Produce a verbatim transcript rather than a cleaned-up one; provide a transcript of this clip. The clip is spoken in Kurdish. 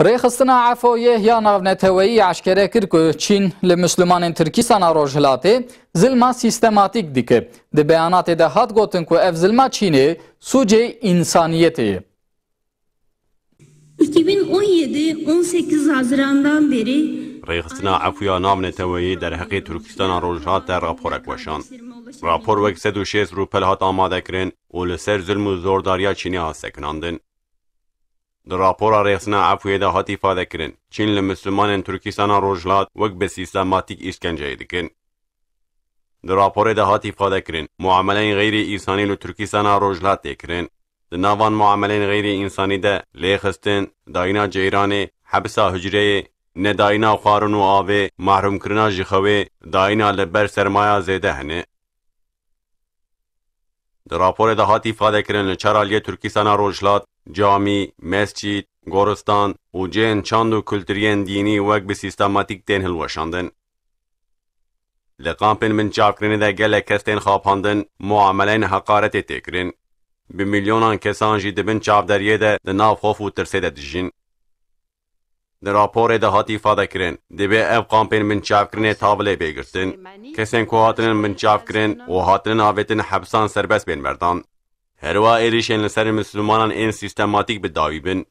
Rêxistina Efoyê ya navneteweyî eşkere kir ku Çîn li Mislimanên Tirkîstana Rojhilatê zilma sîstematîk dike. Di beyanatê de hat gotin ku ev zilma Çînê sûcê însaniyetê ye. iki bin on yedi on sekiz Haziran'dan beri Rêxistina Efoya navneteweyî derheqê Tirkîstana Rojhilat de raporek weşand. Rapor wek sed û şêst rûpel hat amade kirin û li ser zulm û zordariya Çînê hat sekinandin. Di rapora Rêxistina Efûyê de hat îfade kirin, Çîn li Mislimanên Tirkîstana Rojhilat wek bi sîstematîk îşkenceyê dikin. Di raporê de hat îfade kirin, muameleyên xeyrî însanî li Tirkîstana Rojhilat tê kirin. Di nav van muameleyên xeyrî însanî de lêxistin, dayîna ceyranê, hepsa hucreyê, nedayîna xwarin û avê, mehrûmkirina ji xewê, dayîna li ber sermaya zêde hene. Di raporê de hat îfade kirin li çar aliyê Tirkîstana Rojhilat camî, mescîd, goristan û cihên çand û kulturiyên dînî wek bi sîstematîk tên hilweşandin. Li kampên binçavkirinê de gelek kes tên xapandin, muameleyên heqaretê tê kirin. Bi milyonan kesan jî di bin çavderiyê de di nav xof û tirsê de dijîn. Di raporê de hat îfade kirin, divê ev kampên binçavkirinê tavilê bê girtin. Kesên ku hatinin binçavkirin û hatinin avêtin hebisan serbest bên berdan. Herwiha êrîşên li ser Mislimanan ên sîstematîk bi dawî bin.